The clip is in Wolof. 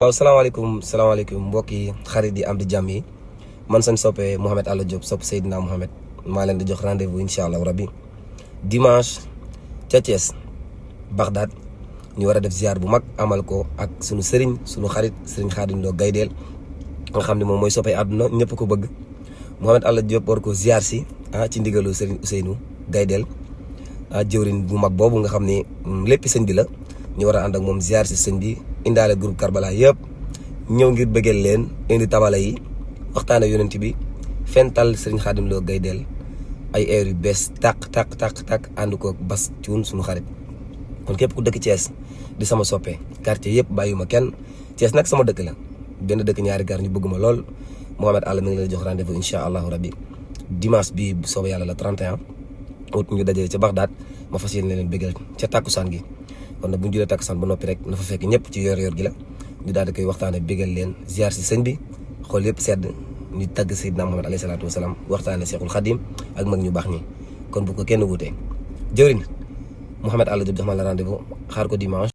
waaw salaamaaleykum mbokk yi xarit yi am di jàmm yi man seen soppe Mouhamed Alla Diop sopp Seydina Mouhamed maa leen di jox rendez-vous incha allah rabbi dimanche ca Thiès Bagdad ñu war a def ziar bu mag amal ko ak sunu sëriñ sunu xarit sëriñ Khadim Lo Gaydel nga xam ne moom mooy soppee àdduna ñëpp ko bëgg Mouhamed Alla Diop war ko ziar si ci ndigalu sëriñ Ousseynou Gaydel jëwriñ bu mag boobu nga xam ne lépp sëñ bi la ñu war a ànd ak moom ziar si sëñ bi indaale groupe Karbala yëpp ñëw ngir bëggeel leen indi tabala yi waxtaane yonent bi fental sëriñ Khadim Lo Gaydel ay heure yu bees tàq ànd ko bas cuun suñu xarit kon képp ku dëkk Thiès di sama soppe quartier yëpp bàyyuma kenn Thiès nag sama dëkk la benn dëkk ñaari gar ñu bëgguma lool Mouhamed Alla mi ngi leen jox rendez-vous incha allahu rabbi dimanche bi bu soobee yàlla la 31 août ñu dajee ca Bagdad ma fas yéene leen bëggal ca tàkkusaan gi kon nag bu ñu julee tàkkusaan ba noppi rek na fa fekk ñëpp ci yor gi la ñu daal di koy waxtaane bëggal leen ziar si sëñ bi xool yëpp sedd ñu tagg Seydina Muhammad alayhi salaatu wasalaam waxtaane Seexul Xadim ak mag ñu baax ñi kon bu ko kenn wutee jëwriñ Mouhamed Alla Diop jox ma la rendez-vous xaar ko dimanche